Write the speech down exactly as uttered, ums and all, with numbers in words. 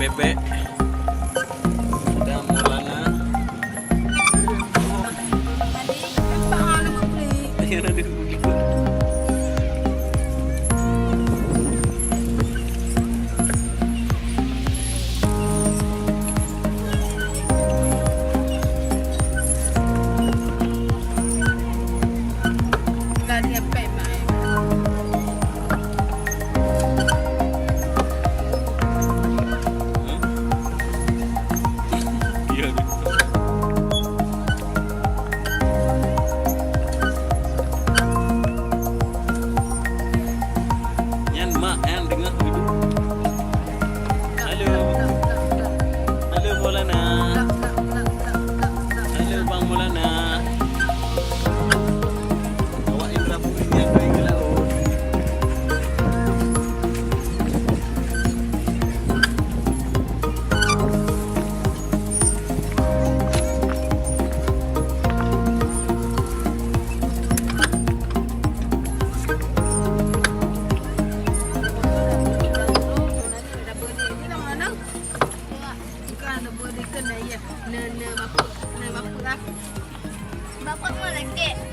Bebek. Ada Maulana. Iya, ada. Nyan mak nyan deungö. Halo. Halo Maulana. Halo Bang Maulana. Awak Indra Puri nyan doi keu laôt. Bapak mau lagi.